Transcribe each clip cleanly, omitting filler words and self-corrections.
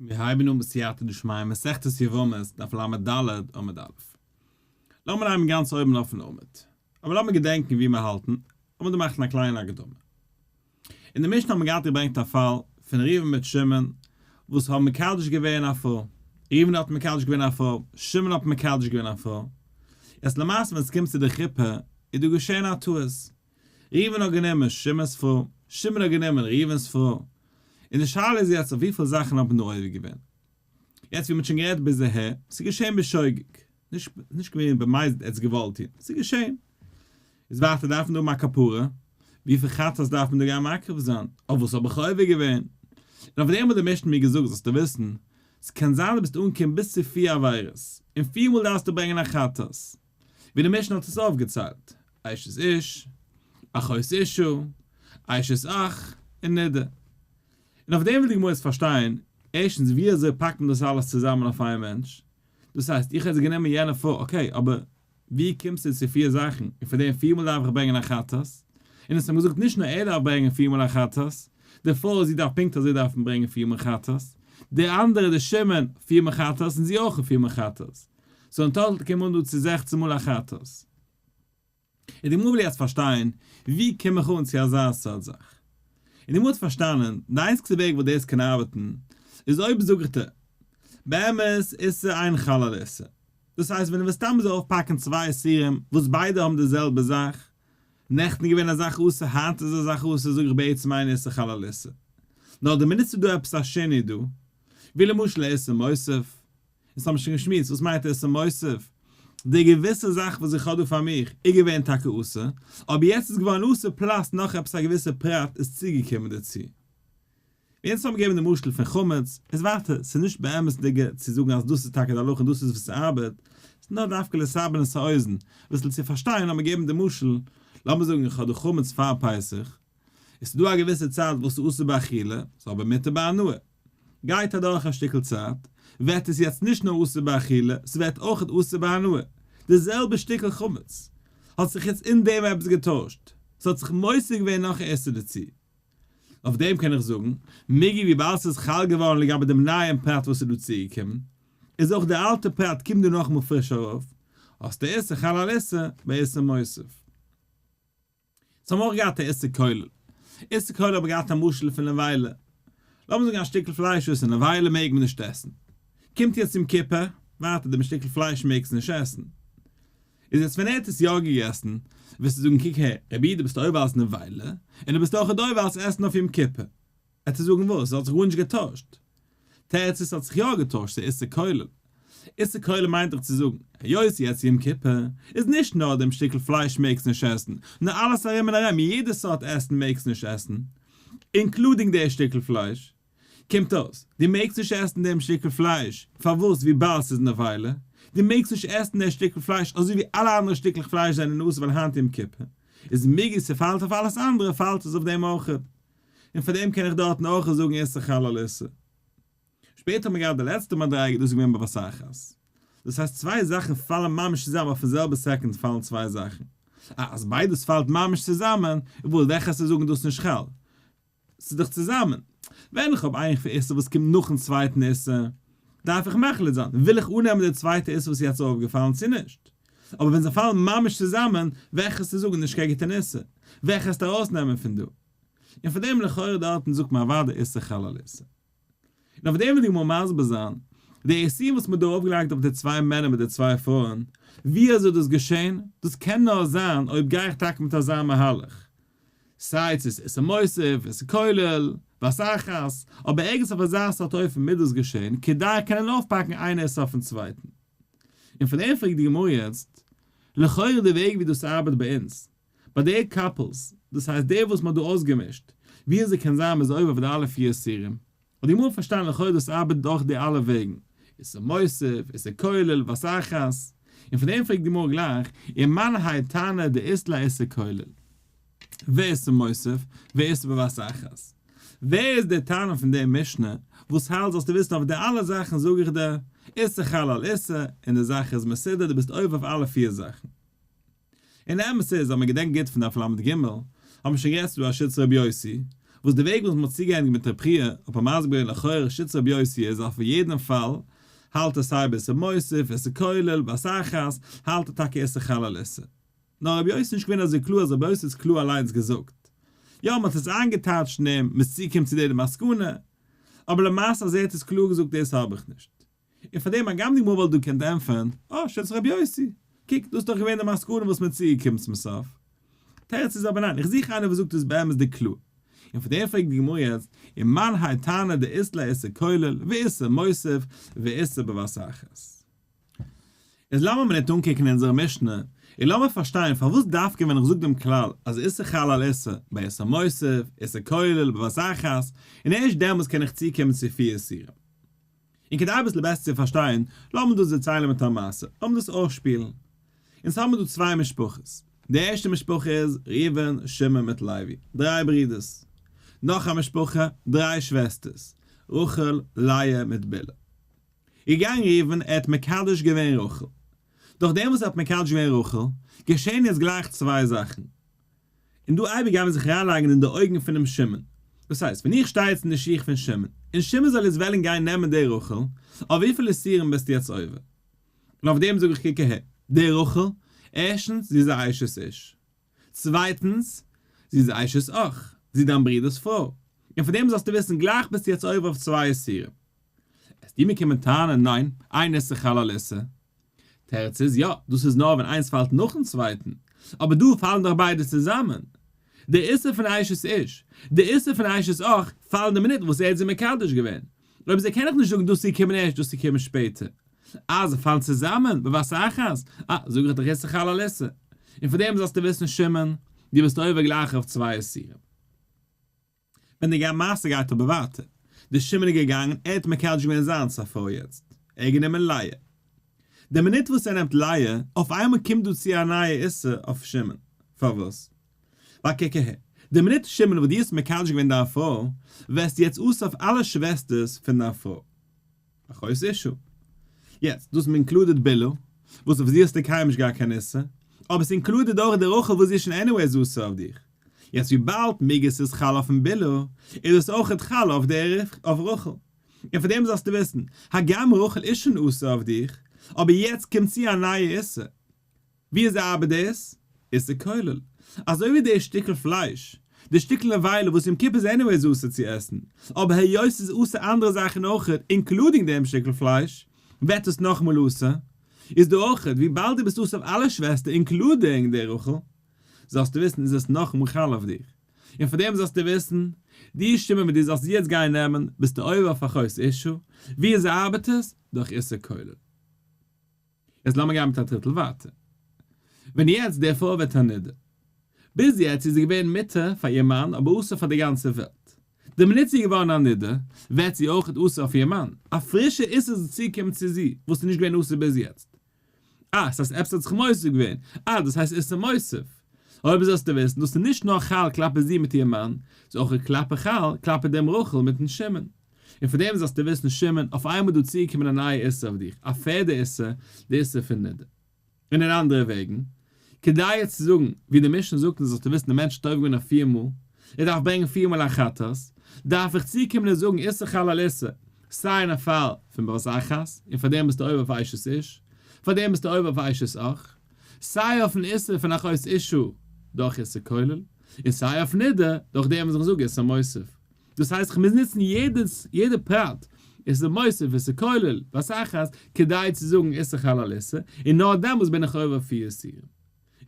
מיר הייבן אן בסייעתא דשמיא מסכת יבמות דף לד עמוד א'. לאמיר הייבן גאנץ אויבן אויפן עמוד. אבער לאמיר געדענקן וואו מיר האלטן, לאמיר דא מאכן א קליינע הקדמה. אין די משנה האט מען געהאט געברענגט א פאל פון ראובן מיט שמעון וואס האבן מקדש געווען א פרוי. ראובן האט מקדש געווען א פרוי, שמעון האט מקדש געווען א פרוי. יעצט למעשה ווען עס קומט צו די חופה איז דא געשען א טעות. ראובן האט גענומען שמעון'ס פרוי, שמעון האט גענומען ראובן'ס פרוי, און די שאלה איז יעצט אויף וויפיל זאכן האט מען דא עובר געווען. יעצט ווי מ'האט שוין גערעדט ביז אהער, ס'איז געשען בשוגג, נישט נישט געווען במזיד ער האט עס געוואלט טון, ס'איז געשען. איז ווייטער דארף מען דא האבן א כפרה, וויפיל חטאת דארף מען דא גיין מקריב זיין, אויף וואס האב איך עובר געווען? און אויף דעם האט די משנה מיר געזאגט זאלסטו וויסן, ס'קען זיין דו ביסט אנגעקומען ביז צו פיר עבירות, און פיר מאל דארפסטו ברענגען א חטאת, ווי די משנה האט עס אויפגעציילט, אשת איש, אחות אשה, אשת אח, און נידה. און אויף דעם וויל די גמרא יעצט פארשטיין, ערשטנס ווי אזוי פאקט מען דאס אלעס צוזאמען אויף איין מענטש? דאס הייסט, איך האב יעצט גענומען יענע פרוי, okay, אבער ווי קומסטו צו פיר זאכן, און פאר דעם פיר מאל דארף איך ברענגען א חטאת? און אונז האבן געזאגט נישט נאר ער דארף ברענגען פיר מאל א חטאת, די פרוי זי דארף פונקט אזוי דארפן ברענגען פיר מאל חטאת, די אנדערע די שמעון פיר מאל חטאת און זי אויך פיר מאל חטאת. so אין total קומט מען דא צו 16 מאל א חטאת. און די גמרא וויל יעצט פארשטיין, ווי קום איך אן צו אזא סארט זאך? און די גמרא האט פארשטאנען, די איינציגסטע וועג וואס דאס קען ארבעטן, איז אויב זאג איך דיר, באמת איסור אין חל על איסור. דאס הייסט ווען דו וועסט סתם אזוי אויפפאקן צוויי איסורים וואס ביידע האבן די זעלבע זאך, נעכטן איז געווען א זאך אסור היינט איז א זאך אסור זאג איך בעצם אין איסור חל על איסור. נאר די מינוט ס'איז דא עפעס א שינוי דא, ווי למשל איסור מוסיף, אונז האבן שוין געשמועסט וואס מיינט איסור מוסיף, די געוויסע זאך וואס איך האב דא פאר מיך איז געווען טאקע אסור, אבער יעצט איז געווארן אסור plus נאך עפעס א געוויסע פרט איז צוגעקומען דערצו. ווי אונז האבן געגעבן די משל פון חמץ, איז ווייטער, ס'איז נישט באמת'דיגע צו זאגן אז דאס איז טאקע די הלכה און דאס איז וואס ס'ארבעט, ס'איז נאר דווקא לסבר את האוזן, אביסל צו פארשטיין האבן מיר געגעבן די משל, לאמיר זאגן איך האב דא חמץ פאר פסח, עס איז דא א געוויסע צייט וואס איז אסור באכילה, ס'איז אבער מותר בהנאה. גייט אדורך א שטיקל צייט, ווערט עס יעצט נישט נאר אסור באכילה, ס'ווערט אויך אסור בהנאה. די זעלבע שטיקל חמץ, האט זיך יעצט אין דעם עפעס געטוישט, ס'האט זיך מוסיף געווען נאך איסור דערצו. אויף דעם קען איך זאגן, מיגו וויבאלד ס'איז חל געווארן לגבי דעם נייעם פרט וואס איז דא צוגעקומען, איז אויך דער אלטער פרט קומט דא נאכאמאל פריש ארויף, האסטו איסור חל על איסור באיסור מוסיף. סאו האבן מיר אויך געהאט א איסור כולל. איסור כולל האב איך געהאט א משל פון נבילה. לאמיר זאגן א שטיקל פלייש וואס איז נבילה מעג מען נישט עסן. קומט יעצט יום כיפור, ווייטער דעם שטיקל פלייש מעגסטו נישט עסן. איז יעצט ווען ער האט עס יא געגעסן, וועסטו זאגן קוק הער, רבי דו ביסט עובר אלס נבילה, און דו ביסט אויך עובר אלס עסן אויף יום כיפור. וועט ער זאגן וואס? עס האט זיך גארנישט געטוישט. תירוץ איז ס'האט זיך יא געטוישט, ס'איז איסור כולל. איסור כולל מיינט דאך צו זאגן, היות יעצט יום כיפור, איז נישט נאר דעם שטיקל פלייש מעגסט נישט עסן, נאר אלעס ארום און ארום, יעדע סארט עסן מעגסט נישט עסן, including דער שטיקל פלייש. קומט אויס, דו מעגסט נישט עסן דעם שטיקל פלייש, פארוואס? וויבאלד ס'איז נבילה. דו מעגסט נישט עסן דער שטיקל פלייש אזוי ווי אלע אנדערע שטיקלעך פלייש זענען אסור ווייל היינט יום כיפור איז מיגו ס'פאלט אויף אלעס אנדערע פאלט עס אויף דעם אויך. און פאר דעם קען איך דארטן אויך זאגן איסור חל על איסור. שפעטער האט מען געהאט די לעצטע מדריגה, דאס איז געווען בבת אחת. דאס הייסט צוויי זאכן פאלן ממש צוזאמען אויפן זעלבע סעקונד פאלן צוויי זאכן. אה, אז ביידעס פאלט ממש צוזאמען, איז וואס וועלכע עס איז זאגן דאס נישט חל? ס'איז דאך צוזאמען. ווען איך האב איין איסור וואס קומט נאכן צווייטן איסור, דארף איך מחליט זיין, וויל איך אננעמען די צווייטע איסור וואס איז יעצט אויפגעפאלן צו נישט. אבער ווען זיי פאלן ממש צוזאמען, וועלכע עס איז זאגן נישט קיין גוטע איסור, וועלכע עס ארויסנעמען פון דא. און פאר דעם לכאורה דארטן זאגט מען אוודאי איסור חל על איסור. און אויף דעם וויל די גמרא מסביר זיין, די איסורים וואס מען האט דא ארויפגעלייגט אויף די צוויי מענער מיט די צוויי פרויען, ווי אזוי איז דאס געשען? דאס קען נאר זיין אויב גיי איך טאקע מיט אזא מהלך, סיי צו ס'איז איסור מוסיף, איסור כולל, בבת אחת, אבער ערגעץ אויף אזא סארט אופן מוז דאס געשען, כדי קענען אויפפאקן איין איסור אויפן צווייטן. און פון דעם פרעגט די גמרא יעצט, לכאורה די וועג ווי דאס ארבעט ביי אונז, ביי די couples, דאס הייסט די וואס מ'האט דא אויסגעמישט, ווי אזוי קען זיין מ'איז עובר אויף די אלע פיר איסורים? האט די גמרא פארשטאנען לכאורה דאס ארבעט דורך די אלע וועגן, איסור מוסיף, איסור כולל, בבת אחת, און פון דעם פרעגט די גמרא גלייך, ומאן האי תנא דאית ליה איסור כולל, ואיסור מוסיף, ואיסור בבת אחת? ווער איז דער תנא פון די משנה וואס האלט זאלסטו וויסן אויף די אלע זאכן זאג איך דיר, איסור חל על איסור, און די זאך איז מסודר דו ביסט עובר אויף אלע פיר זאכן. און די אמת איז אז מען געדענקט גוט פון דף ל"ג, האט מען שוין גערעדט ס'איז דא א שיטת רבי יוסי. וואס די וועג וואס מ'האט צוגעענדיגט מיט ר' חייא האט מען מסביר געווען לכאורה שיטת רבי יוסי איז אויף יעדן פאל האלט ער סיי באיסור מוסיף איסור כולל בבת אחת האלט ער טאקע איסור חל על איסור. נאר רבי יוסי איז נישט געווען אזוי קלאר אז רבי יוסי האט עס קלאר אליינס געזאגט. יא מ'האט עס איינגעטייטשט אין אים, מ'איז צוגעקומען צו די מסקנא, אבער למעשה אז ער האט עס קלאר געזאגט דאס האב איך נישט. און פאר דעם הגם די גמרא וואלט דא געקענט ענטפערן, אה, שיטת רבי יוסי, קוק, דאס איז דאך געווען די מסקנא וואס מ'איז צוגעקומען צום סוף. תירוץ איז אבער ניין, איך זוך איינער וואס זאגט עס באמת'דיג קלאר. און פאר דעם פרעגט די גמרא יעצט, ומאן האי תנא דאית ליה איסור כולל ואיסור מוסיף ואיסור בבת אחת. איז לאמיר מינוט אנקוקן אונזערע משנה, און לאמיר פארשטיין פארוואס דווקא ווען איך זאג דעם כלל אז איסור חל על איסור, ביי איסור מוסיף, איסור כולל, בבת אחת, און ערשט דעמאלס קען איך צוקומען צו פיר איסורים. און כדי אביסל בעסער צו פארשטיין, לאמיר דאס דערציילן מיט א מעשה, לאמיר דאס אויסשפילן. אונז האבן דא צוויי משפחות. די ערשטע משפחה איז, ראובן, שמעון מיט לוי, דריי ברידערס. נאך א משפחה, דריי שוועסטערס, רחל, לאה מיט בלהה. געגאנגען ראובן, ער האט מקדש געווען רחל. דורך דעם וואס ער האט מקדש געווען רחל, געשען יעצט גלייך צוויי זאכן. און דא אייביג גייען מיר זיך אריינלייגן אין די אויגן פונעם שמעון. דאס הייסט, ווען איך שטיי יעצט אין די שיך פון שמעון, און שמעון זאל יעצט וועלן גיין נעמען די רחל, אויף וויפיל איסורים ביסטו יעצט עובר? און אויף דעם זאג איך קוק אהער, די רחל, ערשטנס, זי איז א אשת איש. צווייטנס, זי איז אשת אח, זי איז דיין ברודער'ס פרוי. און פון דעם זאלסטו וויסן, גלייך ביסטו יעצט עובר אויף צוויי איסורים. וועסטו מיר קומען טענה'ן, ניין, אין איסור חל על איסור. תירוץ איז, יא, דאס איז נאר ווען איינס פאלט נאכן צווייטן, אבער דא פאלן דאך ביידע צוזאמען. די איסור פון אשת איש, די איסור פון אשת אח, פאלן די מינוט וואס ער האט זי מקדש געווען. אויב אזוי קען איך נישט זאגן דאס איז געקומען ערשט דאס איז געקומען שפעטער. אה, זיי פאלן צוזאמען בבת אחת? אה, זאג איך דאך איסור חל על איסור. און פון דעם זאלסטו וויסן שמעון, דו ביסט עובר גלייך אויף צוויי איסורים. ווען די מעשה גייט אבער ווייטער, דער שמעון איז געגאנגען, ער האט מקדש געווען זיינס א פרוי יעצט, ער האט גענומען לאה. די מינוט וואס ער נעמט לאה, אויף איינמאל קומט דא צו א נייע איסור אויף שמעון. פארוואס? ווייל קוק אהער, די מינוט שמעון וואס דו האסט מקדש געווען דיין פרוי, ווערסטו יעצט אסור אויף אלע שוועסטערס פון דיין פרוי. אחות אשה. יעצט, דאס included בלהה, וואס אויף זי האסטו קיינמאל נישט געהאט קיין איסור, אבער עס included אויך די רחל וואס זי איז שוין anyways אסור אויף דיך. יעצט וויבאלד מיגו ס'איז חל אויפן בלהה, איז עס אויכעט חל אויף דער אויף רחל. און פון דעם זאלסטו וויסן, הגם רחל איז שוין אסור אויף דיך, אבער יעצט קומט צו א נייע איסור. ווי אזוי ארבעט דאס? איסור כולל. אזוי ווי די שטיקל פלייש, די שטיקל נבילה וואס יום כיפור איז anyways אסור צו עסן, אבער היות ס'איז אסור אנדערע זאכן אויכעט, including דעם שטיקל פלייש, ווערט עס נאכאמאל אסור. איז דא אויכעט, וויבאלד דו ביסט אסור אויף אלע שוועסטער including די רחל, זאלסטו וויסן איז עס נאכאמאל חל אויף דיך. און פאר דעם זאלסטו וויסן, די שמעון וואס דו זאלסט יעצט גיין נעמען, ביסטו עובר אויף אחות אשה, ווי אזוי ארבעט עס? דורך איסור כולל. יעצט לאמיר גיין מיט א טריטל ווייטער. ווען יעצט די פרוי ווערט א נידה. ביז יעצט איז זי געווען מותר פאר איר מאן אבער אסור פאר די גאנצע וועלט. די מינוט זי איז געווארן א נידה, ווערט זי אויכעט אסור אויף איר מאן. א פרישע איסור איז צוגעקומען צו זי, וואס איז נישט געווען אסור ביז יעצט. אה, ס'הייסט עפעס האט זיך מוסיף געווען. אה, דאס הייסט איסור מוסיף. אויב זאלסטו וויסן, דאס איז נישט נאר חל כלפי זי מיט איר מאן, ס'איז אויכעט כלפי חל כלפי דעם רחל מיטן שמעון. און פון דעם זאלסטו וויסן שמעון, אויף איינמאל דא צוגעקומען א נייע איסור אויף דיך, א פערדע איסור, די איסור פון נידה. און אין אנדערע וועגן, כדי יעצט צו זאגן, ווי די משנה זאגט אונז זאלסטו וויסן די מענטש האט עובר געווען אויף פיר מאל, ער דארף ברענגען פיר מאל א חטאת, דארף איך צוקומען און זאגן איסור חל על איסור, סיי אין א פאל פון בבת אחת, און פאר דעם ביסטו עובר אויף אשת איש, פאר דעם ביסטו עובר אויף אשת אח, סיי אויפן איסור פון אחות אשה דורך איסור כולל, און סיי אויף נידה דורך דעם וואס איך זאג איסור מוסיף. דאס הייסט איך מוז נוצן יעדעס יעדע פרט, איסור מוסיף, איסור כולל, בבת אחת, כדי צו זאגן איסור חל על איסור, און נאר דעמאלס בין איך עובר פיר איסורים.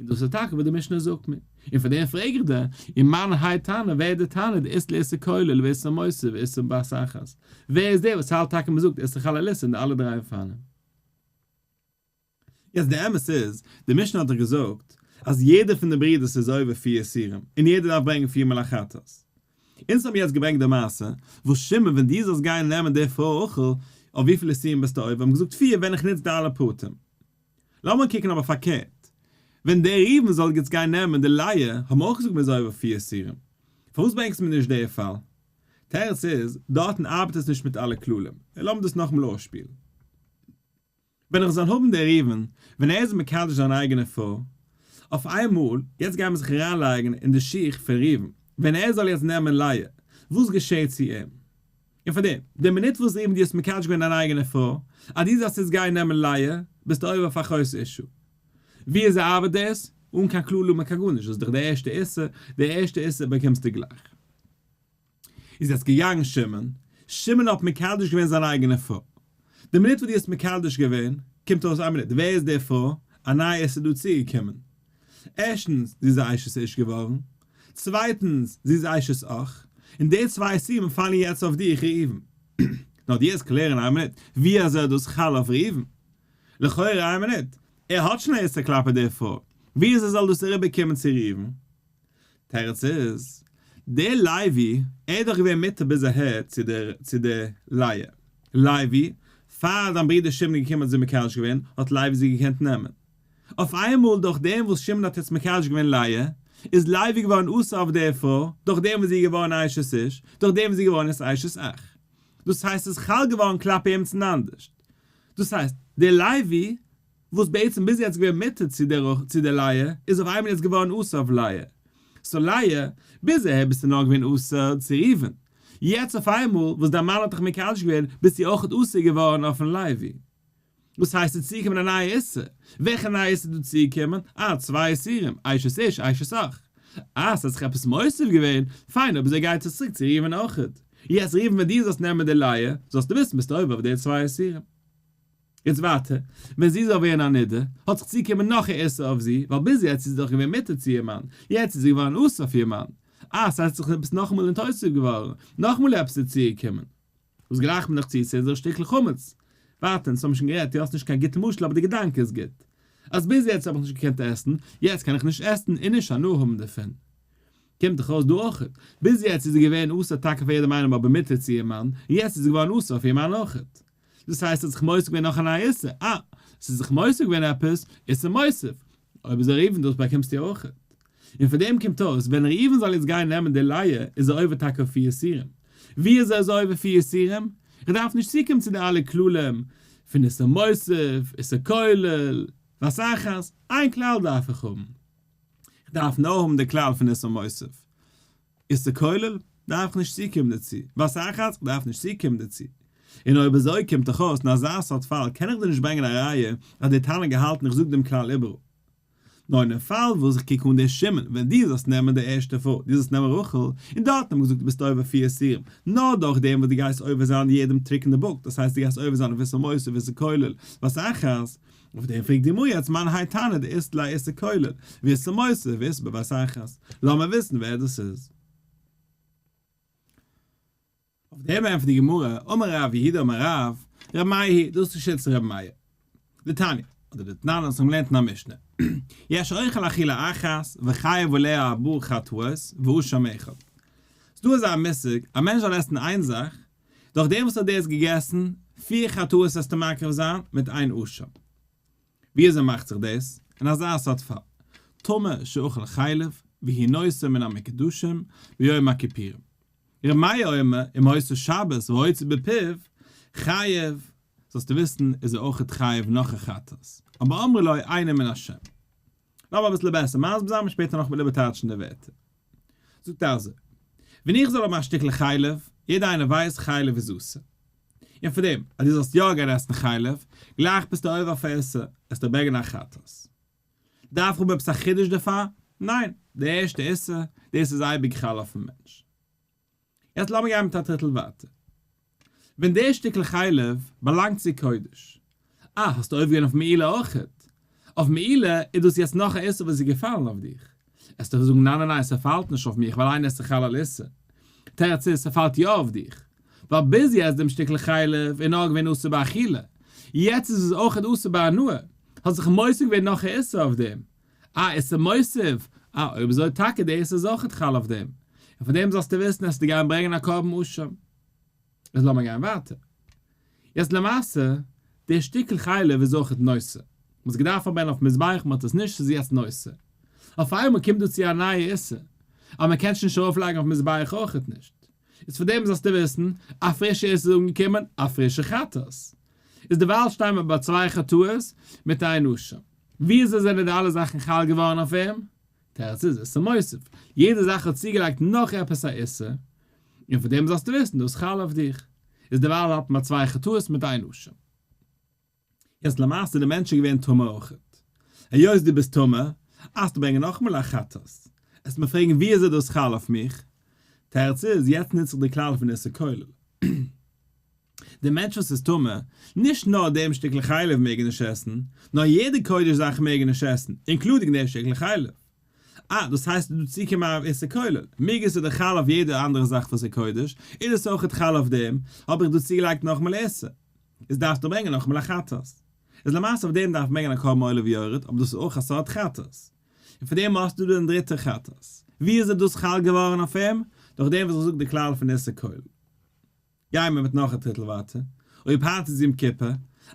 און דאס איז טאקע וואס די משנה זאגט מיר. און פאר דעם פרעג איך דיר, ומאן האי תנא, ווער איז די תנא דאית ליה איסור כולל ואיסור מוסיף ואיסור בבת אחת? ווער איז דער וואס האלט טאקע מ'זאגט איסור חל על איסור אין די אלע דריי אופנים? יעצט די אמת איז, די משנה האט דאך געזאגט אז יעדער פון די ברידערס איז עובר פיר איסורים, און יעדער דארף ברענגען פיר מאל א חטאת. אונז האבן יעצט געברענגט די מעשה, וואס שמעון ווען דו זאלסט גיין נעמען די פרוי רחל, אויף וויפיל איסורים ביסטו עובר, האבן געזאגט פיר ווען איך נוץ די אלע פרטים. לאמיר קוקן אבער פארקערט, ווען דער ראובן זאל יעצט גיין נעמען די לאה, האבן מיר אויך געזאגט מען איז עובר פיר איסורים. פארוואס ברענגסטו מיר נישט די פאל? תירוץ איז, דארטן ארבעט עס נישט מיט אלע כללים. און לאמיר דאס נאכאמאל אויסשפילן. ווען איך זאל האבן דער ראובן, ווען ער איז מקדש זיין אייגענע פרוי, אויף איין מאל, יעצט גייען מיר זיך אריינלייגן אין די שיך פון ראובן, ווען ער זאל יעצט נעמען לאה. וואס געשעהט צו אים? און פאר דעם, די מינוט וואס ראובן דו האסט מקדש געווען דיין אייגענע פרוי, אז דו זאלסט יעצט גיין נעמען לאה, ביסטו עובר אויף אחות אשה. ווי אזוי ארבעט דאס? אן קיין קללה מיט קיין גארנישט, דאס איז דאך די ערשטע איסור, די ערשטע איסור באקומסטו גלייך. איז יעצט געגאנגען שמעון, שמעון האט מקדש געווען זיין אייגענע פרוי. די מינוט וואס דו האסט מקדש געווען, קומט אויס איין מינוט, ווער איז די פרוי? א נייע איסור דא צוגעקומען. ערשטנס, זי איז א אשת איש געווארן. צווייטנס, זי איז אשת אח. און די צוויי איסורים פאלן יעצט אויף דיך ראובן. נאר דו וועסט קלערן איין מינוט, ווי אזוי איז דאס חל אויף ראובן? לכאורה איין מינוט, ער האט שוין א איסור כלפי די פרוי, ווי אזוי זאל דאס אריבער קומען צו ראובן? תירוץ איז, דער לוי, ער איז דאך געווען מותר ביז אהער צו דער צו דער לאה. לוי, פאר דיין ברודער שמעון איז געקומען האט זי מקדש געווען, האט לוי זי געקענט נעמען. אויף איינמאל דורך דעם וואס שמעון האט יעצט מקדש געווען לאה, איז לוי געווארן אסור אויף דער פרוי, דורך דעם וואס זי איז געווארן אשת איש, דורך דעם וואס זי איז געווארן יעצט אשת אח. דאס הייסט ס'איז חל געווארן כלפי עמיצן אנדערשט. דאס הייסט, דער לוי, וואס בעצם ביז יעצט געווען מותר צו דער צו דער לאה, איז אויף איינמאל יעצט געווארן אסור אויף לאה. so לאה, ביז אהער ביסטו נאר געווען אסור צו ראובן. יעצט אויף איינמאל וואס דיין מאן האט דיך מקדש געווען, ביסטו אויכעט אסור געווארן אויפן לוי. וואס הייסט ס'איז צוגעקומען א נייע איסור? וועלכע נייע איסור איז דא צוגעקומען? אה, צוויי איסורים, אשת איש, אשת אח. אה, ס'האט זיך עפעס מוסיף געווען? פיין, אויב אזוי גייט עס צוריק צו ראובן אויכעט. יעצט ראובן ווען דו זאלסט נעמען די לאה, זאלסטו וויסן ביסטו עובר אויף די צוויי איסורים. יעצט ווייטער, ווען זי זאל ווערן א נידה, האט זיך צוגעקומען נאך א איסור אויף זי, ווייל ביז יעצט איז זי דאך געווען מותר צו איר מאן, יעצט איז זי געווארן אסור אויף איר מאן. אה, ס'הייסט זיך עפעס נאכאמאל נתוסף געווארן, נאכאמאל עפעס איז צוגעקומען. וואס גלייכט מען דאך צו צו אונזער שטיקל חמץ. ווייטער, אונז האבן שוין גערעדט, דו האסט נישט קיין גוטע משל אבער די געדאנק איז גוט. אז ביז יעצט האב איך נישט געקענט עסן, יעצט קען איך נישט עסן און נישט הנאה האבן דערפון. קומט דאך אויס דא אויכעט. ביז יעצט איז זי געווען אסור טאקע פאר יעדעם איינעם אבער מותר צו איר מאן, און יעצט איז זי געווארן אסור אויף איר מאן אויכעט. דאס הייסט ס'האט זיך מוסיף געווען נאך א נייע איסור. אה! ס'איז זיך מוסיף געווען עפעס, איסור מוסיף. אויב איז ער ראובן דאס באקומסטו אויכעט. און פון דעם קומט אויס, ווען ראובן זאל יעצט גיין נעמען די לאה, איז ער עובר טאקע אויף פיר איסורים. ווי אזוי איז ער עובר פיר איסורים? איך דארף נישט צוקומען צו די אלע כללים פון איסור מוסיף, איסור כולל, בבת אחת, איין כלל דארף איך האבן. איך דארף נאר האבן די כלל פון איסור מוסיף. איסור כולל, דארף איך נישט צוקומען דערצו. בבת אחת, איך דארף נישט צוקומען דערצו. און אויב אזוי קומט דאך אויס, אין אזא סארט פאל קען איך דיר נישט ברענגען א ראיה אז דער תנא האט געהאלטן איך זאג דעם כלל איבעראל. נאר אינעם פאל וואס איך קוק אן דער שמעון, ווען דו זאלסט נעמען די ערשטע פרוי, דו זאלסט נעמען רחל, און דארטן האט מען געזאגט דו ביסט עובר פיר איסורים, נאר דורך דעם וואס דו גייסט עובר זיין יעדעם trick אין די book, דאס הייסט דו גייסט עובר זיין אויף איסור מוסיף איסור כולל, בבת אחת, אויף דעם פרעגט די גמרא יעצט מאן האי תנא דאית ליה איסור כולל, ואיסור מוסיף ואיסור בבת אחת, לאמיר וויסן ווער דאס איז. אויף דעם ענטפערט די גמרא, אמר רב יהודה אמר רב, ר' מאיר היא, דאס איז שיטת ר' מאיר. דתניא, אדער דתנן וואס מ'האט געלערנט אין א משנה, יש אוכל אכילה אחת וחייב עליה ארבעה חטאות ואשם אחד. ס'דא אזא מושג, א מענטש זאל עסן איין זאך, דורך דעם וואס האט דאס געגעסן, פיר חטאות וועסטו מקריב זיין מיט איין אשם. ווי אזוי מאכט זיך דאס? אין אזא סארט פאל, טמא שאכל חלב והוא נותר מן המקודשים ביום הכיפורים. ר' מאיר אומר, אם היתה שבת והוציא בפיו, חייב, זאלסטו וויסן איז ער אויכעט חייב נאך א חטאת, אבער אמרו לו אינו מן השם. לאמיר אביסל בעסער מסביר זיין און שפעטער נאכאמאל איבערטייטשן די ווערטער. זאגט ער אזוי, ווען איך זאל האבן א שטיקל חלב, יעדער איינער ווייסט חלב איז אסור, און פאר דעם אז דו זאלסט יא גיין עסן חלב, גלייך ביסטו עובר אויף א איסור, עסטו ברענגען א חטאת. דארף איך האבן עפעס א חידוש דערפאר? ניין, די ערשטע איסור, דאס איז אייביג חל אויפן מענטש. יעצט לאמיר גיין מיט א טריטל ווייטער. ווען דער שטיקל חלב באלאנגט צו קודש, אה, האסטו עובר געווען אויף מעילה אויכעט. אויף מעילה איז דאס יעצט נאך א איסור וואס איז געפאלן אויף דיך. עסטו זאגן ניין ניין ניין ס'פאלט נישט אויף מיך ווייל אין איסור חל על איסור. תירוץ איז ס'פאלט יא אויף דיך. ווייל ביז יעצט דעם שטיקל חלב איז נאר געווען אסור באכילה, יעצט איז עס אויכעט אסור בהנאה, האט זיך מוסיף געווען נאך א איסור אויף דעם. אה, איסור מוסיף! אה, אויב אזוי טאקע די איסור איז אויכעט חל אויף דעם. און פון דעם זאלסטו וויסן עסטו גיין ברענגען א קרבן אשם. איז לאמיר גיין ווייטער. יעצט למעשה, די שטיקל חלב איז אויכעט נותר. מ'האט עס געדארפט פארברענען אויפן מזבח, מ'האט עס נישט, ס'איז יעצט נותר. אויף איינמאל קומט דא צו א נייע איסור, אז מ'קען שוין נישט ארויפלייגן אויפן מזבח אויכעט נישט. איז פון דעם זאלסטו וויסן, א פרישע איסור איז אנגעקומען, א פרישע חטאת. איז דערווייל שטייען מיר ביי צוויי חטאות מיט איין אשם. ווי אזוי זענען די אלע זאכן חל געווארן אויף אים? תירוץ איז, איסור מוסיף. יעדע זאך האט צוגעלייגט נאך עפעס א איסור. און פון דעם זאלסטו וויסן דאס חל אויף דיך. איז דערווייל האלט מען ביי צוויי חטאות מיט איין אשם. יעצט למעשה די מענטש איז געווען טמא אויכעט. היות דו ביסט טמא, דארפסטו ברענגען נאכאמאל א חטאת. עסט מיר פרעגן ווי איז דאס חל אויף מיך? תירוץ איז, יעצט נוץ איך די כלל פון איסור כולל. די מענטש וואס איז טמא, נישט נאר דעם שטיקל חלב מעג ער נישט עסן, נאר יעדע קודש זאך מעג ער נישט עסן, including דעם שטיקל חלב. אה, דאס הייסט דא צוקומען א איסור כולל. מיגו איז דאך חל אויף יעדע אנדערע זאך וואס איז קודש, איז עס אויכעט חל אויף דעם, האב איך דא צוגעלייגט נאכאמאל איסור. איז דארפסטו ברענגען נאכאמאל א חטאת. איז למעשה אויף דעם דארף מען ברענגען א קרבן עולה ויורד, אבער דאס איז אויך א סארט חטאת. און פון דעם האסטו דא דעם דריטע חטאת. ווי איז דאס חל געווארן אויף אים? דורך דעם וואס איך זאג די כלל פון איסור כולל. גייען מיר מיט נאך א טריטל ווייטער. אויב היינט איז יום כיפור,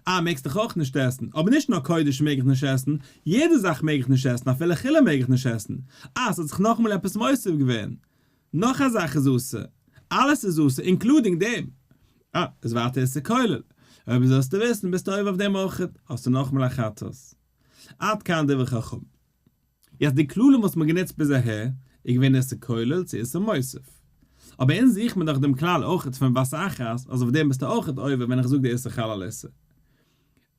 אה מעגסט דאך אויך נישט עסן, אבער נישט נאר קודש מעג איך נישט עסן, יעדע זאך מעג איך נישט עסן אפילו חולין מעג איך נישט עסן, אה ס'האט זיך נאכאמאל עפעס מוסיף געווען, נאך א זאך איז אסור, אלעס איז אסור including דעם, אה איז ווייטער איסור כולל, אויב זאלסטו וויסן ביסטו עובר אויף דעם אויכעט, האסטו נאכאמאל א חטאת. עד כאן דברי חכמים. יעצט די כללים וואס מ'האט גענוצט ביז אהער איז געווען איסור כולל צו איסור מוסיף. אבער אונז זוכט מען דאך דעם כלל אויכעט פון בבת אחת אז אויף דעם ביסטו אויכעט עובר ווען איך זאג די איסור חל על איסור.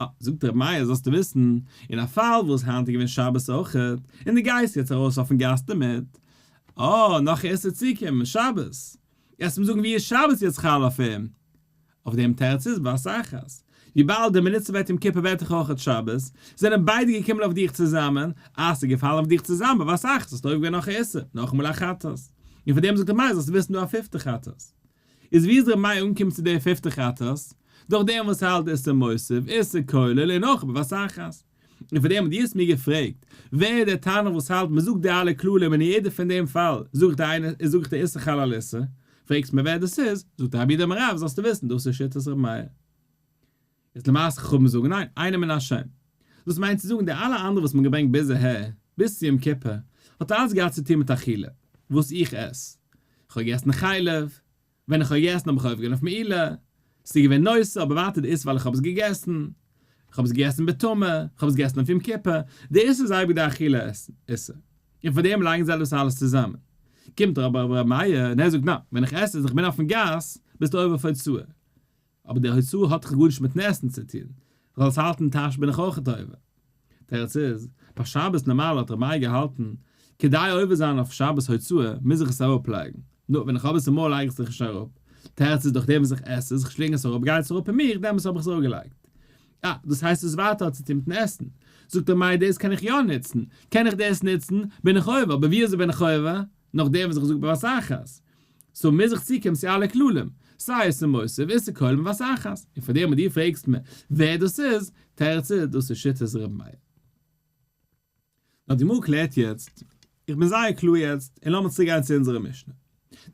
אה, זאגט ר' מאיר זאלסטו וויסן, אין א פאל וואס היינט איז געווען שבת אויכעט, און דו גייסט יעצט ארויס אויפן גאס דערמיט, אה, נאך איסור צוקומען, שבת. גייסט אים זאגן ווי איז שבת יעצט חל אויף אים? אויף דעם תירוץ איז בבת אחת, וויבאלד די מינוט ס'ווערט יום כיפור ווערט דאך אויכעט שבת, זענען ביידע געקומען אויף דיך צוזאמען, אז ס'איז געפאלן אויף דיך צוזאמען בבת אחת האסטו עובר געווען נאך א איסור, נאכאמאל א חטאת. און פאר דעם זאגט ר' מאיר זאלסטו וויסן דא א פיפטע חטאת. איז ווי איז ר' מאיר אנגעקומען צו די פיפטע חטאת? דורך דעם וואס ער האלט איסור מוסיף, איסור כולל און אויך בבת אחת. און פאר דעם האט דו האסט מיר געפרעגט, ווער איז דער תנא וואס האלט מ'זאגט די אלע כללים און אין יעדע פון דעם פאל זאג איך די איינע זאג איך די איסור חל על איסור, פרעגסט מיר ווער דאס איז, זאגט רב יהודה אמר רב זאלסטו וויסן דאס איז שיטת ר' מאיר. איז למעשה חכמים זאגן ניין, אינו מן השם. דאס מיינט צו זאגן די אלע אנדערע וואס מ'האט געברענגט ביז אהער, ביז צו יום כיפור, האט אלעס געהאט צו טון מיט אכילה, וואס איך עס. איך האב געגעסן חלב, ווען איך האב געגעסן האב איך עובר געווען אויף מעילה, ס'איז געווען נותר אבער ווייטער די איסור ווייל איך האב עס געגעסן, איך האב עס געגעסן בטומאה, איך האב עס געגעסן אויף יום כיפור, די איסור איז אייביג די אכילה איסור, און פאר דעם לייגן זיי דאס אלעס צוזאמען. קומט אבער רבי מאיר און ער זאגט ניין, ווען איך עס עס און איך בין אויפן גאס, ביסטו עובר אויף הוצאה. אבער די הוצאה האט דאך גארנישט מיטן עסן צו טון, כ'זאל עס האלטן אין טאש בין איך אויכעט עובר. תירוץ איז, ביי שבת נארמאל האט ר' מאיר געהאלטן, כדי עובר זיין אויף שבת הוצאה מוז איך עס אראפלייגן, נו ווען איך האב עס אין מויל לייג איך עס דאך נישט אראפ, תירוץ איז דורך דעם וואס איך עס עס, איך שלינג עס אראפ גייט עס אראפ אין מיר, דעמאלס האב איך עס אראפגעלייגט. אה, דאס הייסט עס ווייטער האט צו טון מיטן עסן. זאגט ר' מאיר דאס קען איך יא נוצן, קען איך דאס נוצן, בין איך עובר, אבער ווי אזוי בין איך עובר? נאכדעם וואס איך זאג בבת אחת. so מוז איך צוקומען צו אלע כללים, סיי איסור מוסיף איסור כולל בבת אחת, און פאר דעם וואס דו פרעגסט מיר ווער דאס איז, תירוץ איז דאס איז שיטת ר' מאיר. נאר די גמרא קלערט יעצט, איך בין זייער קלאר יעצט, און לאמיר צוריק גיין צו אונזערע משנה.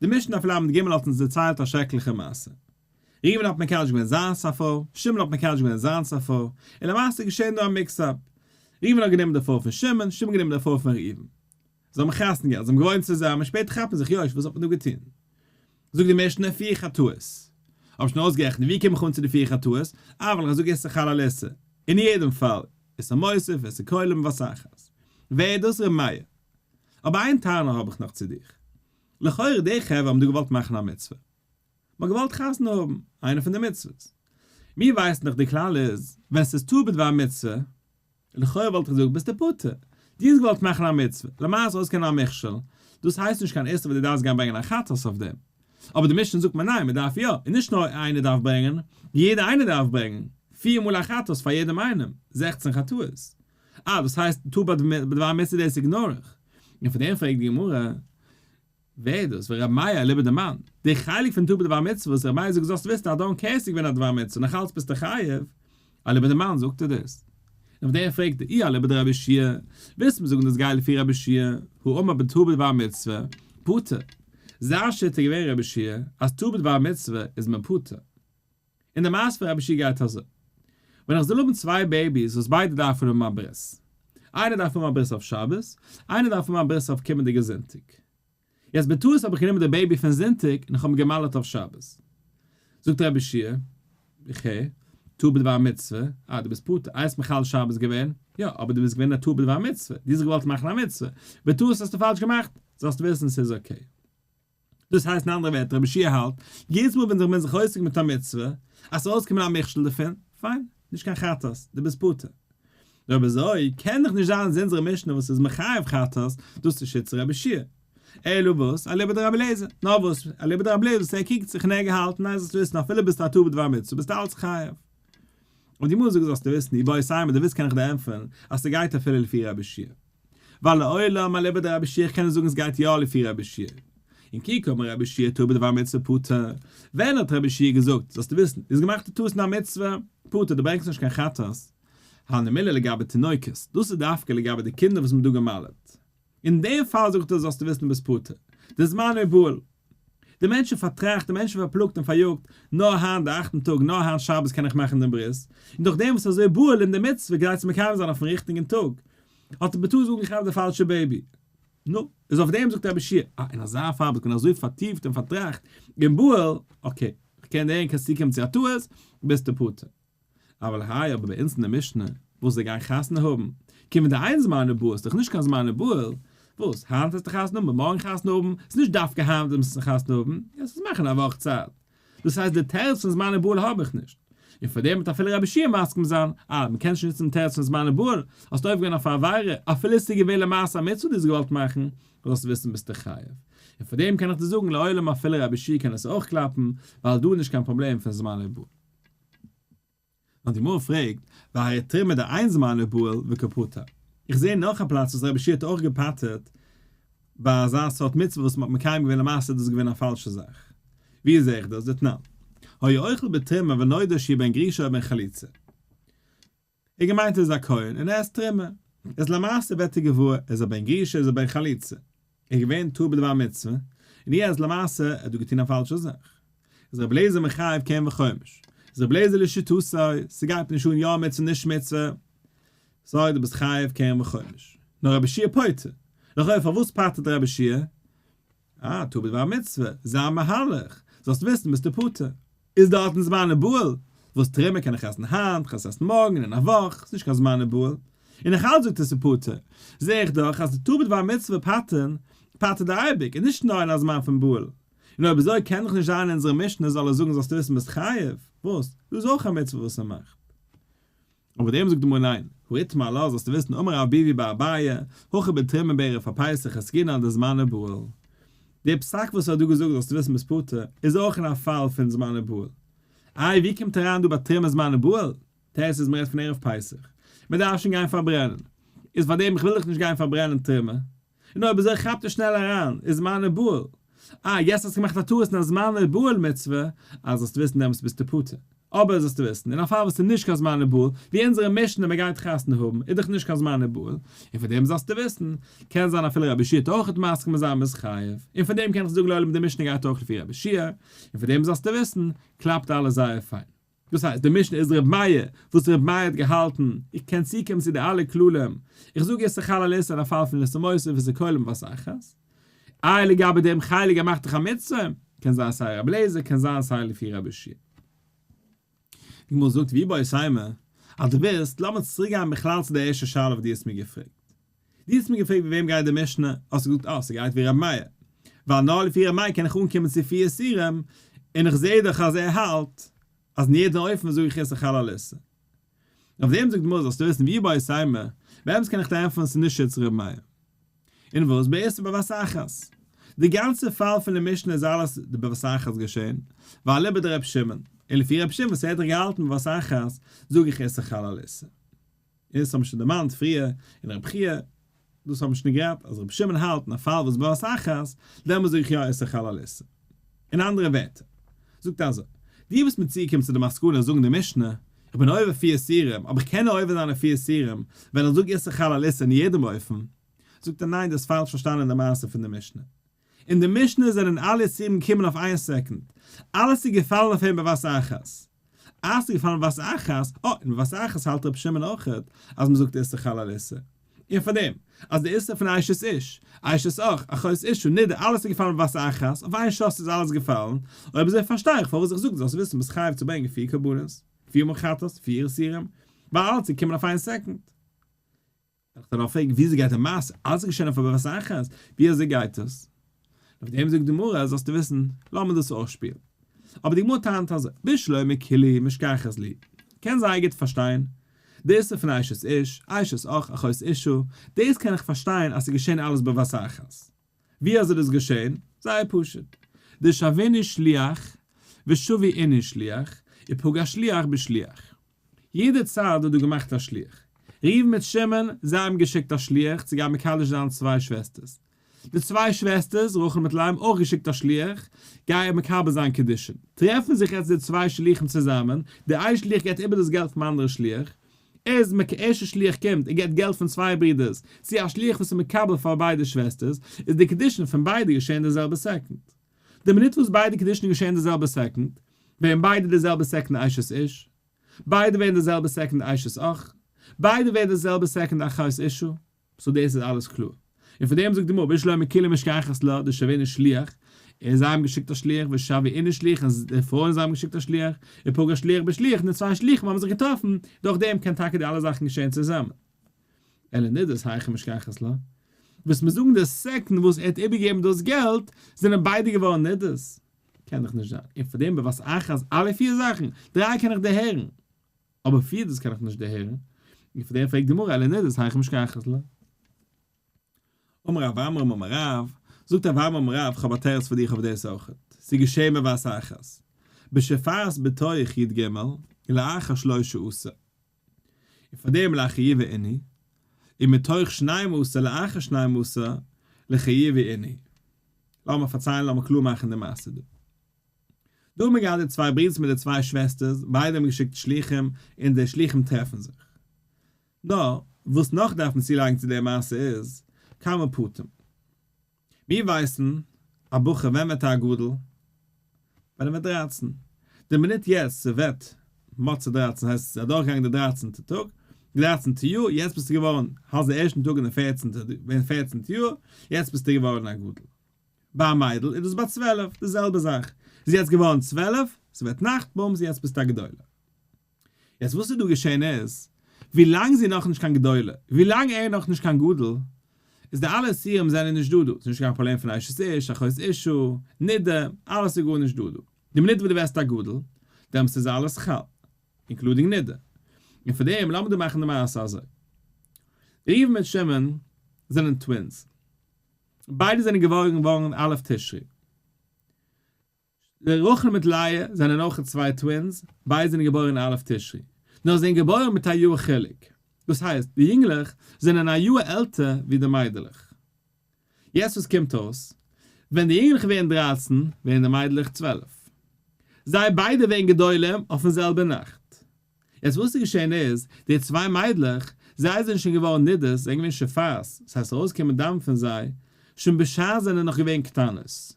די משנה אויף ל"ג האט אונז דערציילט א שרעקליכע מעשה. ראובן האט מקדש געווען זיינס א פרוי, שמעון האט מקדש געווען זיינס א פרוי, און למעשה איז געשען דא א mix-up. ראובן האט גענומען די פרוי פון שמעון, שמעון גענומען די פרוי פון ראובן. זיי האבן חתונה געהאט, זיי האבן געוואוינט צוזאמען, שפעטער כאפן זיך, יוש, וואס האט מען דא געטון? זאגט די משנה, פיר חטאות. האב שוין אויסגערעכנט, ווי קום איך אן צו די פיר חטאות? אה, ווייל איך זאג איסור חל על איסור. אין יעדן פאל, איסור מוסיף, איסור כולל בבת אחת. ווער איז דאס? ר' מאיר. אבער איין טענה האב איך נאך צו דיך. לכאורה די חברה האבן דא געוואלט מאכן א מצוה. מ'האט געוואלט חתונה האבן, איינע פון די מצוות. מיר ווייסן דאך די כלל איז, ווען ס'איז טעה בדבר מצוה, לכאורה וואלט איך געזאגט ביסטו פטור, דו האסט געוואלט מאכן א מצוה, למעשה אויסקענען א מכשול, דאס הייסט נישט קיין איסור וואס דו דארפסט גיין ברענגען א חטאת אויף דעם. אבער די משנה זאגט מיר ניין מען דארף יא, און נישט נאר איינער דארף ברענגען, יעדער איינער דארף ברענגען, פיר מאל א חטאת פאר יעדעם איינעם, 16 חטאות. אה דאס הייסט טעה בדבר מצוה דאס ignore איך. און פון דעם פרעגט די גמרא, ווער איז דאס? ור' מאיר אליבא דמאן? די חלק פון טעה בדבר מצוה וואס ר' מאיר זאגט זאלסט וויסן אז don't care ס'איז געווען א דבר מצוה נאך אלץ ביסטו חייב, אליבא דמאן זאגט ער דאס? און אויף דעם פרעגט ער אי אליבא דרבי יהושע ווילסט מיר זאגן דאס גייט לפי רבי יהושע הא אמר בטעה בדבר מצוה פטור, זיין שיטה איז געווען רבי יהושע אז טעה בדבר מצוה איז מען פטור. און די מעשה פון רבי יהושע גייט אזוי, ווען איך זאל האבן צוויי babies וואס ביידע דארפן האבן א ברית, איינער דארף האבן א ברית אויף שבת, איינער דארף האבן א ברית אויף קומענדיגע זונטאג. יעצט בטעות האב איך גענומען די baby פון זונטאג און איך האב אים גע'מל'עט אויף שבת. זאגט רבי יהושע, איך הער, טעה בדבר מצוה, אה דו ביסט פטור, איי האסט מחלל שבת געווען? יא, אבער דו ביסט געווען א טעה בדבר מצוה, דו האסט געוואלט מאכן א מצוה, בטעות האסטו פאלש געמאכט, זאלסט וויסן ס'איז okay. דאס הייסט אין אנדערע ווערטער רבי יהושע האלט, יעדעס מאל ווען זיך מען זיך עוסק מיט א מצוה, אז ס'זאל אויסקומען א מכשול דערפון, פיין, נישט קיין חטאת, דו ביסט פטור. נאר אויב אזוי, קען דאך נישט זיין אז אונזערע משנה וואס איז מחייב חטאת, דאס איז שיטת רבי יהושע. אלא וואס? אליבא דרבי אליעזר. נאר וואס? אליבא דרבי אליעזר וואס ער קוקט זיך און ער געהאלטן, ניין זאלסטו וויסן אפילו ביסטו א טועה בדבר מצוה ביסטו אלץ חייב. און די גמרא זאגט זאלסטו וויסן, איבעית אימא דו ווילסט קען איך דיר ענטפערן אז ס'גייט אפילו לפי רבי יהושע. ווייל לעולם אליבא דרבי יהושע איך קען נישט זאגן ס'גייט יא לפי רבי יהושע. און כי קאמר רבי יהושע טועה בדבר מצוה פטור. ווען האט רבי יהושע געזאגט זאלסטו וויסן, דו האסט געמאכט א טעות אין א מצוה, פטור, דו ברענגסט נישט קיין חטאת. הני מילי לגבי תינוקות, דאס איז דווקא לגבי די קינדער וואס מ'האט דא גע'מל'ט. אין דעם פאל זאגט ער זאלסטו וויסן דו ביסט פטור. דזמנו בהול. די מענטש איז פארטראכט, די מענטש איז פארפלאגט און פאריאגט, נאר היינט די אכטן טאג, נאר היינט שבת קען איך מאכן דעם ברית, און דורך דעם וואס איז אזוי בהול אין די מצוה כדי צו מקיים זיין אויפן ריכטיגן טאג, האט ער בטעות אנגעכאפט די פאלשע baby. נו, איז אויף דעם זאגט רבי יהושע, אה, אין אזא פאל ביסט געווען אזוי פארטיפט און פארטראכט און בהול, okay, כ'קען דערהערן קענסט צוקומען צו א טעות, ביסטו פטור. אבל האי אבער ביי אונז אין די משנה, וואס זיי גייען חתונה האבן, כיון דאין זמנו בהול, ס'דאך נישט קיין זמנו בהול, וואס, היינט וועסטו חתונה האבן, מארגן חתונה האבן, ס'איז נישט דווקא היינט ווען מ'זאל חתונה האבן, קענסט עס מאכן א וואך צייט. דאס הייסט די תירוץ פון זמנו בהול האב איך נישט. און פאר דעם וועט אפילו רבי יהושע מסכים זיין, אה, מ'קען נישט נוצן דעם תירוץ פון זמנו בהול, האסט עובר געווען אויף א עבירה, אפילו ס'איז געווען למעשה א מצוה דו האסט געוואלט מאכן, זאלסט וויסן ביסטו חייב. און פאר דעם קען איך דיר זאגן לעולם אפילו רבי יהושע קען עס אויך קלאפן, ווייל דא איז נישט קיין פראבלעם פון זמנו בהול. נאר די גמרא פרעגט, והרי תרומה דאין זמנו בהול וקא פטר. איך זעה נאך א פלאץ וואס רבי יהושע האט אויך געפטר'ט ביי אזא סארט מצוה וואס מ'האט מקיים געווען למעשה איז דאס געווען א פאלשע זאך. ווי זעה איך דאס? דתנן. היה אוכל בתרומה ונודע שהוא בן גרושה או בן חלוצה. ער געמיינט ער איז א כהן און ער עסט תרומה. איז למעשה ווערט ער געוואר ער איז א בן גרושה איז א בן חלוצה. ער איז געווען טועה בדבר מצוה, און יעצט למעשה ער האט דא געטון א פאלשע זאך. איז רבי אליעזר מחייב קרן וחומש. איז רבי אליעזר לשיטתו, ס'גייט נישט אן יא מצוה נישט מצוה, סוי דו ביסט חייב קרן וחומש. נאר רבי יהושע פוטר. לכאו' פארוואס פטר'ט רבי יהושע? אה, טועה בדבר מצוה, זיין מהלך, זאלסט וויסן ביסטו פטור. איז דארטן זמנו בהול? וואס תרומה קען איך עסן היינט, כ'עס עסן מארגן, אין א וואך, ס'נישט קיין זמנו בהול. און נאך אלץ זאגט ער ס'איז פטור. זע איך דאך אז די טועה בדבר מצוה פטר'ן, פטר'ט די אייביג, און נישט נאר אין א זמן פון בהול. און אויב אזוי קען דאך נישט זיין אין אונזערע משנה זאל ער זאגן זאלסטו וויסן ביסט חייב. וואס? דא איז אויך א מצוה וואס ער מאכט. אבער דעם זאגט די גמרא ניין, הא איתמר עלה זאלסטו וויסן אמר רב ביבי בר אביי, הכא בתרומה בערב הפסח עסקינן דזמנו בהול. די פסק וואס ער האט דא געזאגט זאלסטו וויסן ביסט פטור, איז אויך אין א פאל פון זמנו בהול. איי ווי קומט אריין דא ביי תרומה זמנו בהול? תירוץ איז מ'רעדט פון ערב פסח, מ'דארף שוין גיין פארברענען, איז פארדעם איך וויל דאך נישט גיין פארברענען תרומה, און אויב אזוי כאפט ער שנעל אריין, איז זמנו בהול. אה, יעצט האסטו געמאכט א טעות אין א זמנו בהול מצוה, אז זאלסטו וויסן דעמאלטס ביסטו פטור. אבער זאלסטו וויסן, אין א פאל וואס איז נישט קיין זמנו בהול, ווי אונזערע משנה מען גייט חתונה האבן, איז דאך נישט קיין זמנו בהול, און פון דעם זאלסטו וויסן, קען זיין אפילו רבי יהושע וועט אויכעט מסכים זיין ביסט חייב, און פון דעם קען איך זאגן לעולם די משנה גייט אויך לפי רבי יהושע, און פון דעם זאלסטו וויסן, קלאפט אלעס זייער פיין. דאס הייסט, די משנה איז ר' מאיר, וואס ר' מאיר האט געהאלטן, איך קען צוקומען צו די אלע כללים, איך זאג איסור חל על איסור אין א פאל פון איסור מוסיף איסור כולל בבת אחת. איי לגבי דעם חלק ער מאכט דאך א מצוה, קען זיין סיי רבי אליעזר קען זיין סיי לפי רבי יהושע. די גמרא זאגט ואיבעית אימא, אז דו ווילסט, לאמיר צוריק גיין בכלל צו די ערשטע שאלה וואס דו האסט מיר געפרעגט. דו האסט מיר געפרעגט ווי וועם גייט די משנה, האסטו געזאגט אה ס'גייט ווי רבי מאיר, ווייל נאר לפי רבי מאיר קען איך אנקומען צו פיר איסורים, און איך זעה דאך אז ער האלט אז אין יעדן אופן זאג איך איסור חל על איסור. אויף דעם זאגט די גמרא זאלסטו וויסן ואיבעית אימא, באמת קען איך דיר ענטפערן ס'איז נישט שיטת רבי מאיר. און וואס באיסור בבת אחת? די גאנצע פאל פון די משנה איז אלעס די בבת אחת געשען, ווייל אליבא דרבי שמעון, און לפי רבי שמעון וואס ער האט דאך געהאלטן בבת אחת, זאג איך איסור חל על איסור. און דאס האבן מיר שוין דערמאנט פריער אין רבי חייא, דאס האבן מיר שוין גערעדט אז רבי שמעון האלט אין א פאל וואס בבת אחת, דעמאלס זאג איך יא איסור חל על איסור. אין אנדערע ווערטער, זאגט אזוי, דו ביסט מיר צוגעקומען צו די מסקנא זאגן די משנה, איך בין עובר פיר איסורים, אבער איך קען נאר עובר זיין אויף פיר איסורים ווען איך זאג איסור חל על איסור אין יעדעם אופן, זאגט ער ניין דו האסט פאלש פארשטאנען די מעשה פון די משנה. אין די משנה זענען אלע איסורים געקומען אויף איין סעקונד, אלעס איז געפאלן אויף אים בבת אחת. אז ס'איז געפאלן בבת אחת, אה, און בבת אחת האלט רבי שמעון אויכעט אז מ'זאגט איסור חל על איסור. און פארדעם, אז די איסור פון אשת איש, אשת אח, אחות אשה, נידה, אלעס איז געפאלן בבת אחת, אויף איין שאס איז אלעס געפאלן, אויב אזוי פארשטיי איך פארוואס איך זאג דו זאלסט וויסן ביסט חייב צו ברענגען פיר קרבנות, פיר מאל חטאת, פיר איסורים, ווייל אלעס איז געקומען אויף איין סעקונד. איך דארף פרעגן וויאזוי גייט די מעשה? אלעס איז געשען אויף א בבת אחת, ווי אזוי גייט עס? אויף דעם זאגט די גמרא, זאלסטו וויסן, לאמיר דאס אויסשפילן. אבער די גמרא טענה'ט אזוי, בשלמא כולהו משכחת להו, קען זייער גוט פארשטיין, די איסור פון אשת איש, אשת אח, אחות אשה, דאס קען איך פארשטיין אז ס'איז געשען אלעס בבת אחת. ווי אזוי איז דאס געשען? זייער פשוט. דשוינהו שליח ושווי אינהו שליח, ופגע שליח בשליח. יעדע צד האט דא געמאכט א שליח. ראובן מיט שמעון, זיי האבן געשיקט א שליח צו גיין מקדש זיין צוויי שוועסטערס. די צוויי שוועסטערס, רחל מיט לאה, האבן אויך געשיקט א שליח, גיי מקבל זיין קידושין. טרעפן זיך יעצט די צוויי שליחים צוזאמען, דער איין שליח געבט איבער דאס געלט פארן אנדערן שליח, איז מ ק ערשטע שליח קומט און געבט געלט פון צוויי ברודערס צו א שליח וואס איז מקבל פאר ביידע שוועסטערס, איז די קידושין פון ביידע געשען די זעלבע סעקונד. די מינוט וואס ביידע קידושין געשען די זעלבע סעקונד, ווערן ביידע די זעלבע סעקונד אשת איש, ביידע ווערן די זעלבע סעקונד אשת אח, ביידע ווערן די זעלבע סעקונד אחות אשה. so דאס איז אלעס קלאר. און פאר דעם זאגט די גמרא בשלמא כולהו משכחת לה דשוינהו שליח, ער זיי האבן געשיקט א שליח ושוו אינהו שליח און די פרויען זיי האבן געשיקט א שליח, ופגע שליח בשליח און די צוויי שליחים האבן זיך געטראפן, דורך דעם קען טאקע די אלע זאכן געשען צוזאמען. אלא נדות היכי משכחת לה, וואס מיר זאגן די סעקונד וואס ער האט איבערגעגעבן דאס געלט זענען ביידע געווארן נדות, קען דאך נישט זיין, און פאר דעם בבת אחת אלע פיר זאכן, דריי קען איך דערהערן, אבער פיר דאס קען איך נישט דערהערן, און פאר דעם פרעגט די גמרא אלא נדות היכי משכחת לה. אמר רב עמרם אמר רב, זאגט רב עמרם אמר רב, כ'האב א תירוץ פאר דיך אויף דאס אויכעט, ס'איז געשעהן בבת אחת, בשופרת בתוך י ג לאחר שלשה עשר, און פאר דעם לחיובא אינהו, און מתוך שנים עשר לאחר שנים עשר לחיובא אינהו. לאמיר פארציילן לאמיר קלאר מאכן די מעשה דא. דא האבן מיר געהאט די צוויי ברידערס מיט די צוויי שוועסטערס, ביידע האבן געשיקט שליחים, און די שליחים טרעפן זיך. נאר, וואס נאך דארף מען צולייגן צו די מעשה איז, כמה פרטים. מיר ווייסן, א בחור ווען ווערט ער א גדול? ווען ער ווערט דרייצן. די מינוט יעצט ס'ווערט מוצאי דרייצן, הייסט ס'איז אדורכגעגאנגען די דרייצנטע טאג, די דרייצנטע יאר, יעצט ביסטו געווארן, האלסט די ערשטן טאג אין די פערצנטע יאר, יעצט ביסטו געווארן א גדול. ביי א מיידל איז דאס ביי 12, די זעלבע זאך, זי איז יעצט געווארן 12, ס'ווערט נאכט, בום, יעצט ביסטו א גדולה. יעצט וואס איז דא געשען איז, ווי לאנג זי איז נאכנישט קיין גדולה, ווי לאנג ער איז נאכנישט קיין גדול, איז די אלע איסורים זענען נישט דא דא, ס'איז נישט קיין פראבלעם פון אשת איש, אחות אשה, נידה, אלעס איז גארנישט דא דא. די מינוט וואס דו ווערסט א גדול, דעמאלטס איז אלעס חל, including נידה. און פאר דעם לאמיר דא מאכן די מעשה אזוי. ראובן מיט שמעון זענען twins. ביידע זענען געווארן געווארן א' תשרי. רחל מיט לאה זענען אויך צוויי twins, ביידע זענען געבוירן א' תשרי. נאר זיי זענען געבוירן מיט א יאר חילוק. דאס הייסט, די יונגלעך זענען א יאר עלטער ווי די מיידלעך. יעצט וואס קומט אויס? ווען די יונגלעך ווערן 13, ווערן די מיידלעך 12. זיי ביידע ווערן גדולים אויפן זעלבע נאכט. יעצט וואס איז געשען איז, די צוויי מיידלעך, זיי זענען שוין געווארן נידות, זיי זענען געווען שופרות, ס'הייסט ארויסגעקומען דם פון זיי, שוין בשעת זענען נאך געווען קטנות.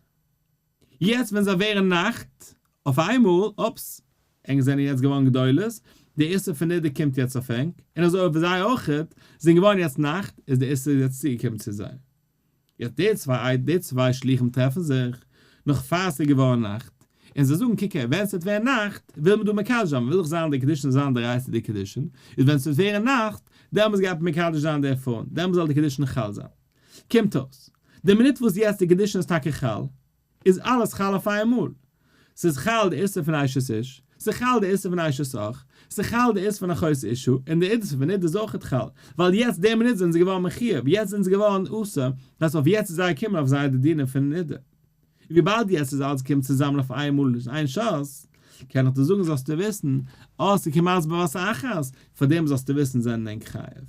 יעצט ווען זיי ווערן נאכט, אויף איינמאל, אופס, ענק זענען יעצט געווארן גדולות, די איסור פון נידה קומט יעצט אויף ענק, און אזוי אויף זיי אויכעט, זענען געווארן יעצט נאכט, איז די איסור יעצט צוגעקומען צו זיי. יעצט די צוויי די צוויי שליחים טרעפן זיך, נאך פאר עס איז געווארן נאכט, און זיי זאגן קוק הער, ווען עס וועט ווערן נאכט, וויל מען דא מקדש זיין, מען וויל דאך זיין די קידושין זאל זיין דאורייתא'דיגע קידושין, איז ווען עס וועט ווערן נאכט, דעמאלס גייט מען מקדש זיין די פרויען, דעמאלס זאל די קידושין חל זיין. קומט אויס, די מינוט וואס יעצט די קידושין איז טאקע חל, איז אלעס חל אויף איינמאל. ס'איז חל די איסור פון אשת איש, ס'איז חל די איסור פון אשת אח, ס'איז חל די איסור פון אחות אשה, און די איסור פון נידה איז אויכעט חל, ווייל יעצט די מינוט זענען זיי געווארן מחויב, יעצט זענען זיי געווארן אסור, דאס הייסט אויף יעצט איז זיי געקומען אויף זיי די דינים פון נידה. און וויבאלד יעצט איז אלעס געקומען צוזאמען אויף איינמאל אין איין שאס, קען איך דיר זאגן זאלסטו וויסן, אה ס'איז כמעט בבת אחת, פאר דעם זאלסטו וויסן זענען ענק חייב.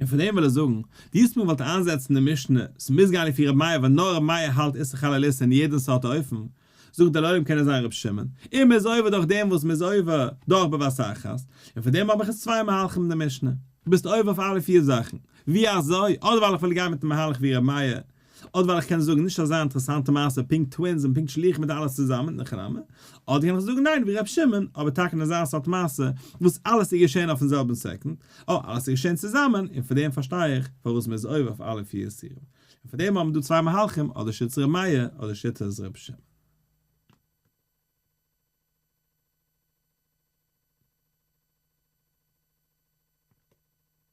און פון דעם וויל ער זאגן, דו האסט מיר געוואלט איינזעצן די משנה, ס'מוז גיין לפי ר' מאיר ווייל נאר ר' מאיר האלט איסור חל על איסור אין יעדן סארט אופן, זאגט דער לעולם קען עס זיין ר' שמעון, און מ'איז עובר דורך דעם וואס מ'איז עובר דורך בבת אחת, און פון דעם האב איך עס צוויי מהלכים אין די משנה, דו ביסט עובר אויף אלע פיר זאכן, ווי אזוי? אדער ווייל איך וויל גיין מיטן מהלך ווי ר' מאיר, אדער ווייל איך קען זאגן נישט אזא אינטערעסאנטע מעשה פונקט twins און פונקט שליחים מיט אלעס צוזאמען, אין הכי נמי, אדער קען איך זאגן ניין ווי ר' שמעון, אבער טאקע אין אזא סארט מעשה וואס אלעס איז געשען אויפן זעלבן סעקונד, אה אלעס איז געשען צוזאמען, און פון דעם פארשטיי איך פארוואס מען איז עובר אויף אלע פיר איסורים. און פון דעם האבן מיר דא צוויי מהלכים, אדער שיטת ר' מאיר אדער שיטת ר' שמעון.